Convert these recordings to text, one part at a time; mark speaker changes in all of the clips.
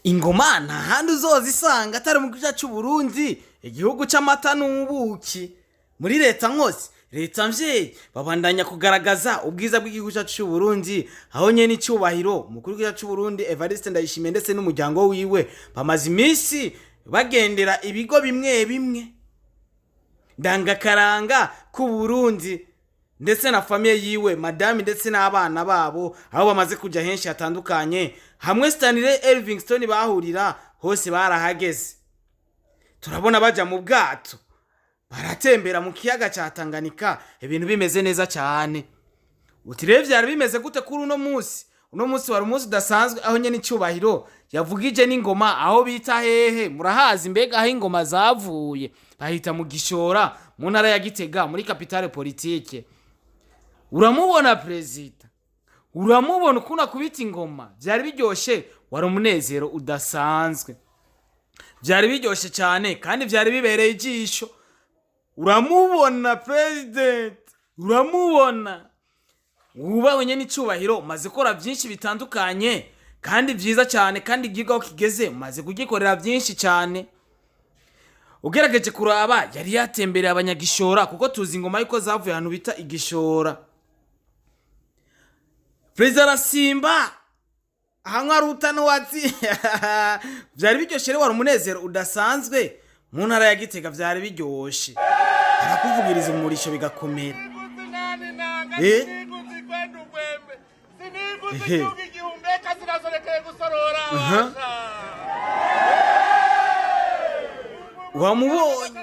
Speaker 1: Ingoma nta handi uzozisanga atari mu gihugu cy'u Burundi, igihugu c'amata n'ubuki. Muri leta nkozi, leta mvyeyi, babandanya kugaragaza ubwiza bw'igihugu cyacu cy'u Burundi, aho nyene icyubahiro umukuru w'igihugu cy'u Burundi Evariste Ndayishimiye ndetse n'umuryango wiwe bamaze iminsi bagendera ibigo bimwe bimwe ndangakaranga k'u Burundi, ndetse na famille yiwe, madame ndetse n'abana babo, aho bamaze kujya henshi hatandukanye. Hamwe Stanley Elvington bahurira hose barahageze. Turabona baja mu bwato, baratembera mu kiyaga cya Tanganyika, ibintu bimeze neza cyane. Uti rero byari bimeze gute kuri uno munsi? Uno munsi wari umunsi udasanzwe, aho nyene icyubahiro yavugije n'ingoma aho bita hehe? Murahazi mbega aho ingoma zavuye? Bahita mu Gishora, mu ntara ya Gitega, muri capitale politique. Uramubona perezida, uramubona ukuntu akubita ingoma. Byari biryoshe, wari umunezero udasanzwe, byari biryoshe cyane kandi byari bibereye ijisho. Uramubona president, uramubona wubahwe nyene icyubahiro. Umaze gukora byinshi bitandukanye kandi byiza cyane, kandi igihugu aho kigeze umaze kugikorera byinshi cyane. Ugerageje kuraba, yari yatembereye abanyagishora, kuko tuzi ingoma yuko zavuye ahantu bita Igishora. Perezida arasimba ahanwa ruta n'uwatsi. Byari biryoshye rero, wari umunezero udasanzwe mu ntara ya Gitega. Byari biryoshe, arakuvugiriza umurisho bigakomera. Eh? Ehe. Aha. Wamubonye.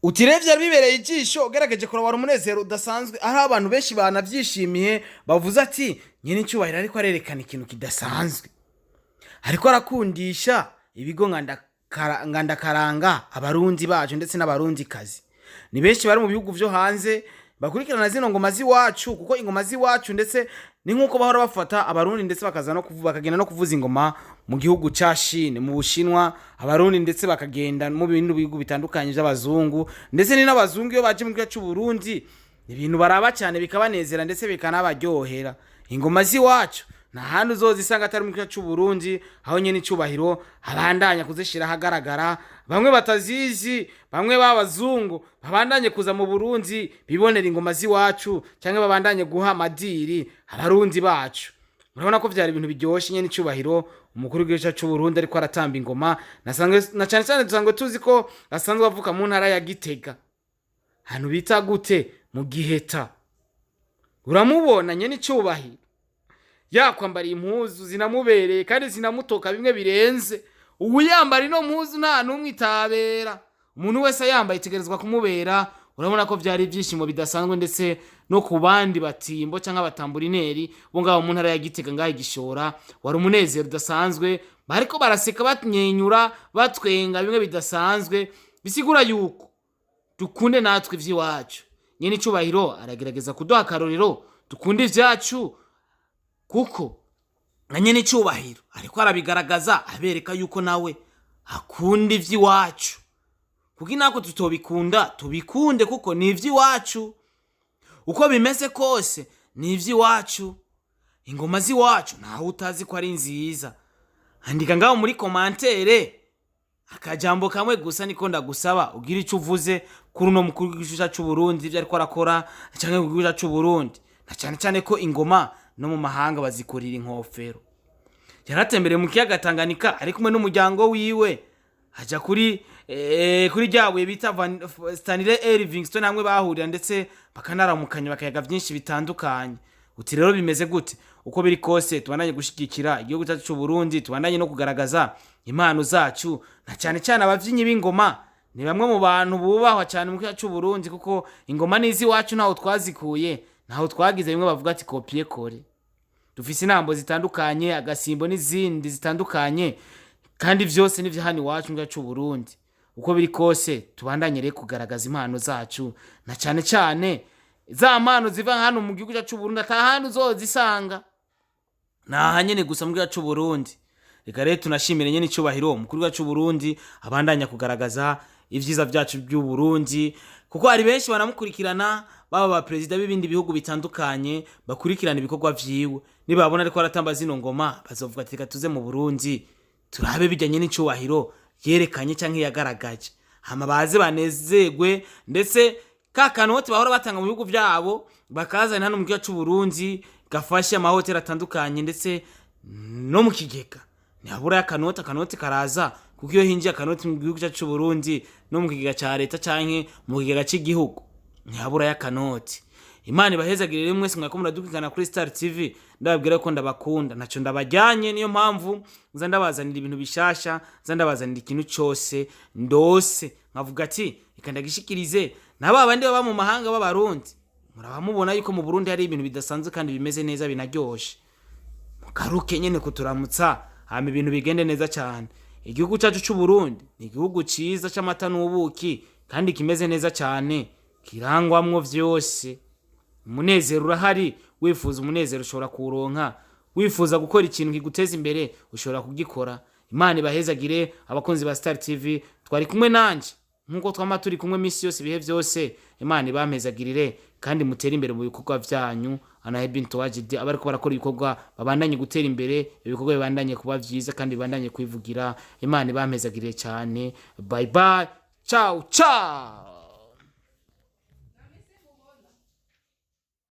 Speaker 1: Uti rero byari bibereye ijisho, ugerageje kurabara umunezero udasanzwe, aho abantu benshi banabyishimiye, bavuze ati nyine icyubahiro ariko arerekana ikintu kidasanzwe, ariko arakundisha ibigo ngandakaranga Abarundi bacu ndetse n'Abarundi kazi. Ni benshi bari mu bihugu vyo hanze bakurikirana zino ngoma z'iwacu, kuko ingoma z'iwacu ndetse ni nk'uko bahora bafata Abarundi ndetse bakaza no bakagenda no kuvuza ingoma mu gihugu ca Chine, mu Bushinwa, Abarundi ndetse bakagenda mu bindi bihugu bitandukanye by'abazungu. Ndetse ni n'abazungu iyo baje mu gihugu cy'u Burundi, ibintu baraba cyane bikabanezera ndetse bikanabaryohera. Ingoma z'iwacu nta handi uzozisanga atari mu gihugu cy'u Burundi, aho nyene icubahiro abandanya kuzishira ahagaragara. Bamwe batazizi, bamwe b'abazungu, babandanye kuza mu Burundi bibonera ingoma z'iwacu, cyangwa babandanye guha amadiri Abarundi bacu. Murabona ko byari ibintu biryoshye. Nyene icubahiro umukuru w'igihugu cy'u Burundi ariko aratamba ingoma, na cyane cyane dusanzwe tuzi ko asanzwe avuka mu ntara ya Gitega, ahantu bita gute? Mu Giheta. Uramubona nyene icubahiro yakwambara impuzu zinamubereye kandi zinamutoka bimwe birenze. Ubu yambara ino mpuzu nta n'umwe itabera, umuntu wese ayambaye itegerezwa kumubera. Urabona ko byari ibyishimo bidasanzwe, ndetse no ku bandi batimbo cyangwa abatamburineri bo ngaho mu ntara ya Gitega, ngaho Igishora, wari umunezero udasanzwe. Bariko baraseka, bamwenyura, batwenga bimwe bidasanzwe, bisigura yuko dukunde natwe ivy'iwacu. Nyene icubahiro aragerageza kuduha akarorero, dukunde ivyacu, kuko na nyene icubahiro ariko arabigaragaza, abereka yuko nawe akunda ivy'iwacu. Kuko inako tutobikunda, tubikunde, kuko ni ivy'iwacu. Uko bimeze kose ni ivy'iwacu. Ingoma z'iwacu ntawe utazi ko ari nziza. Andika ngaho muri commentaire akajambo kamwe gusa niko ndagusaba, ugira icyo uvuze kuri uno mukuru w'igihugu cy'u Burundi, ibyo ariko arakora cyangwa mu gihugu cy'u Burundi, na cyane cyane ko ingoma no mu mahanga bazikorera inkofero. Yaratembereye mu kiyaga Tanganyika ari kumwe n'umuryango wiwe, aja kuri rya buye bita Stanley Livingstone, hamwe bahurira ndetse bakanaramukanya, bakayaga byinshi bitandukanye. Uti rero bimeze gute? Uko biri kose tubandanye gushyigikira igihugu cyacu cy'u Burundi, tubandanye no kugaragaza impano zacu, na cyane cyane abavyinnyi b'ingoma ni bamwe mu bantu bubahwa cyane mu gihugu cy'u Burundi, kuko ingoma ni iz'iwacu, ntaho twazikuye, ntaho twagize bimwe bavuga ati copier-coller. Dufise intambo zitandukanye, agasimbo n'izindi zitandukanye, kandi vyose ni hano iwacu mu gihugu cy'u Burundi. Uko biri kose tubandanye rero kugaragaza impano zacu, na cyane cyane za mpano ziva hano mu gihugu cyacu Burundi, ata handi uzozisanga. Naha nyene gusa mu gihugu c'u Burundi. Reka rero tunashimire nyene icubahiro umukuru w'igihugu c'u Burundi abandanya kugaragaza ivyiza vyacu by'u Burundi, kuko hari benshi banamukurikirana, baba ba perezida b'ibindi bihugu bitandukanye bakurikirana ibikorwa vyiwe. Nibabona ariko aratamba zino ngoma, bazovuga ati: "Reka tuze mu Burundi turabe bijyanye n'icubahiro yerekanye canke yagaragaje." Hama baze banezerwe, ndetse ka kanoti bahora batanga mu bihugu vyabo bakazana hano mu gihugu c'u Burundi, gafashe amahoteli atandukanye, ndetse no mu kigega ntihabura akanoti. Akanoti karaza, kuko iyo hinjiye akanoti mu gihugu cyacu c'u Burundi, no mu kigega ca leta canke mu kigega c'igihugu, ntihabura akanoti. Imana ibahezagire rero mwese mwako muradukurikirana kuri Star TV. Ndababwira ko ndabakunda, ntaco ndabajyanye. Niyo mpamvu nza ndabazanira ibintu bishasha, nza ndabazanira ikintu cyose ndose nkavuga ati: "Reka ndagishikirize." Na ba bandi baba mu mahanga b'Abarundi, muraba mubona yuko mu Burundi hari ibintu bidasanzwe kandi bimeze neza binaryoshe. Mugaruke nyene kuturamutsa, hama ibintu bigende neza cyane. Igihugu cyacu c'u Burundi ni igihugu ciza c'amata n'ubuki, kandi kimeze neza cyane, kirangwamwo vyose. Umunezero urahari. Wifuza umunezero ushobora kuwuronka, wifuza gukora ikintu kiguteza imbere ushobora kugikora. Imana ibahezagire, abakunzi ba Star TV. Twari kumwe nanje nkuko twama turi kumwe misi yose, ibihe byose. Imana ibampezagirire kandi mutere imbere mu bikorwa vyanyu. Anahe bintu wajidi abariko barakora ibikorwa babandanye gutera imbere, ibikorwa bibandanye kuba vyiza kandi bibandanye kwivugira. Imana ibampezagirire cyane. Bye bye, ciao ciao.